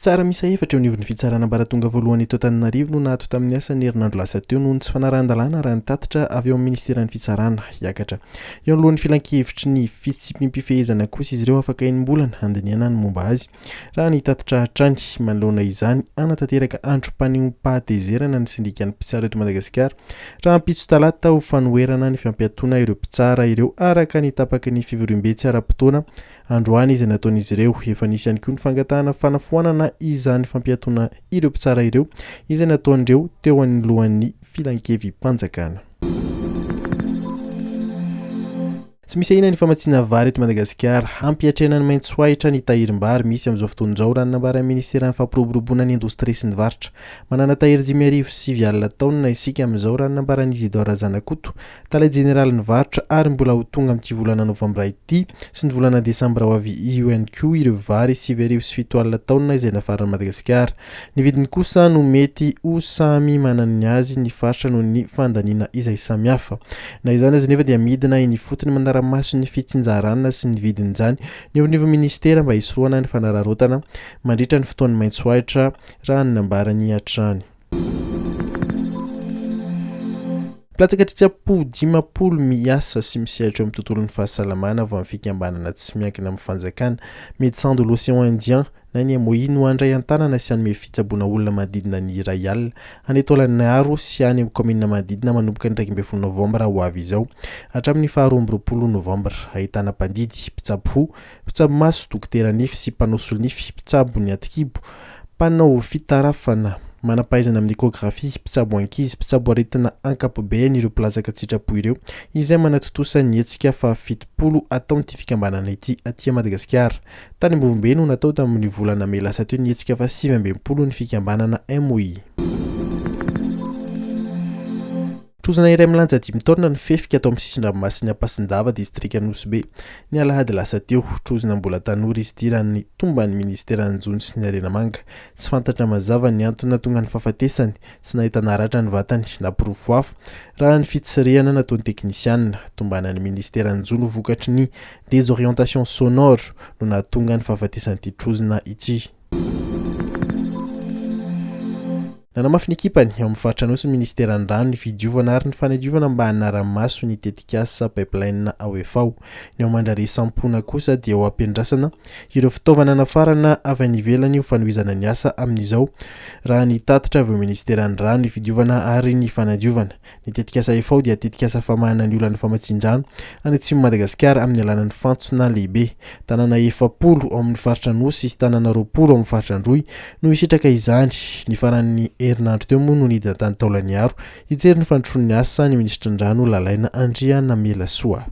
Mpitsara miisa efatra eo anivon'ny fitsarana ambaratonga voalohany eto Antananarivo no naato tamin'ny asa ny herinandro lasa teo noho ny tsy fanarahan-dalàna raha ny tatitra avy ao amin'ny ministeran'ny fitsarana. Hiakatra eo anoloan'ny filankevitry ny fitsipi-pifehezana kosa izy ireo afaka enim-bolana handinihana ny momba azy raha ny tatitra hatrany. Manoloana izany, hanatanteraka androm-panehoam-pahatezerana ny sendikan'ny mpitsara eto Madagasikara rahampitso talata ho fanoherana ny fampiatoana ireo mpitsara ireo araka ny tapaky ny fivoriambe tsy ara-potoana androany izay nataon'izy ireo. Efa nisy ihany koa ny fangatahana fanafoanana izany fampiatoana ireo mpitsara ireo izay nataon'ireo teo anoloan'ny filankevi-panjakana. Tsy misy ahiana ny famatsiana vary eto Madagasikara. Hampiatrehana ny maitsoahitra ny tahirim-bary misy amin'izao fotoana izao, raha ny nambaran'ny minisiteran'ny Fampiroboroboana ny Indostria sy ny Varotra. Manana tahiry 905 taonina isika amin'izao, raha ny nambaran'i Isidore Razanakoto, Tale jeneralin'ny varotra ary mbola ho tonga amin'ity volana novambra ity sy ny volana desambra ho avy io ihany koa ireo vary 79 taonina izay nafaran'i Madagasikara. Ny vidiny kosa no mety ho samy manana ny azy ny faritra noho ny fandaniana izay samihafa. Na izany aza anefa dia midina eny ifotony manara-maso ny fitsinjarana sy ny vidin'izany ny eo anivon'ny minisitera mba hisorohana ny fanararaotana mandritra ny fotoan'ny maitso ahitra raha ny nambarany hatrany. Mpilatsaka an-tsitrapo 50 miasa sy misehatra eo amin'ny tontolon'ny fahasalamana avy amin'ny fikambanana tsy miankina amin'ny fanjakana, Médecins de l'Océan Indien, na ny MOI, no handray an-tanana sy hanome fitsaboana olona manodidina ny 1 alina any Taolagnaro sy any amin'ny kaominina manodidina manomboka ny 11 novambra ho avy izao hatramin'ny faha 22 novambra. Ahitana mpandidy, mpitsabo fo, Mpitsabo maso, dokotera nify sy mpanao solonify, mpitsabo ny atikibo, mpanao fitarafana, manam-pahaizana amin'ny échographie, mpitsabo ankizy, mpitsabo aretina ankapobeny ireo mpilatsaka an-tsitrapo ireo, izay manatontosa ny hetsika faha-70 ataon'ity fikambanana ity aty Madagasikara. Tany Ambovombe no natao tamin'ny volana mey lasa teo ny hetsika faha-69 ny fikambanana MOI. Trozona iray milanja dimy taonina no fefika tao amin'ny sisin-dranomasin'i Ampasindava, distrikan'i Nosy Be, ny alahady lasa teo. Trozona mbola tanora izy ity raha ny tomban'ny minisiteran'ny Jono sy ny Harena Manga. Tsy fantatra mazava ny antony nahatonga ny fahafatesany, tsy nahitana ratra ny vatany, na porofo hafa, raha ny fitsirihana nataon'ny teknisianina. Tombanan'ny minisiteran'ny Jono ho vokatry ny désorientation sonore no nahatonga ny fahafatesan'ity trozona ity. Nanamafy ny ekipany ao amin'ny faritra Anosy ny minisiteran'ny Rano, ny Fidiovana ary ny Fanadiovana mba hanara-maso ny tetikasa Pipeline ao Efao. Ny ao Mandrare Sampona kosa dia eo am-piandrasana ireo fitaovana nafarana avy any ivelany ho fanohizana ny asa amin'izao, raha ny tatitra avy ao minisiteran'ny Rano, ny Fidiovana ary ny Fanadiovana. Ny tetikasa EFAO dia tetikasa famahana ny olan'ny famatsian-drano any atsimon'i Madagasikara amin'ny alalan'ny fantsona lehibe. Tanàna 40 ao amin'ny faritra Anosy sy tanàna 20 ao amin'ny faritra Androy no hisitraka izany. Ny faran'ny herinandro teo moa no nidina tany Taolagnaro hijery ny fandrosoan'ny asa ny minisitry ny rano Lalaina Andrianamelasoa.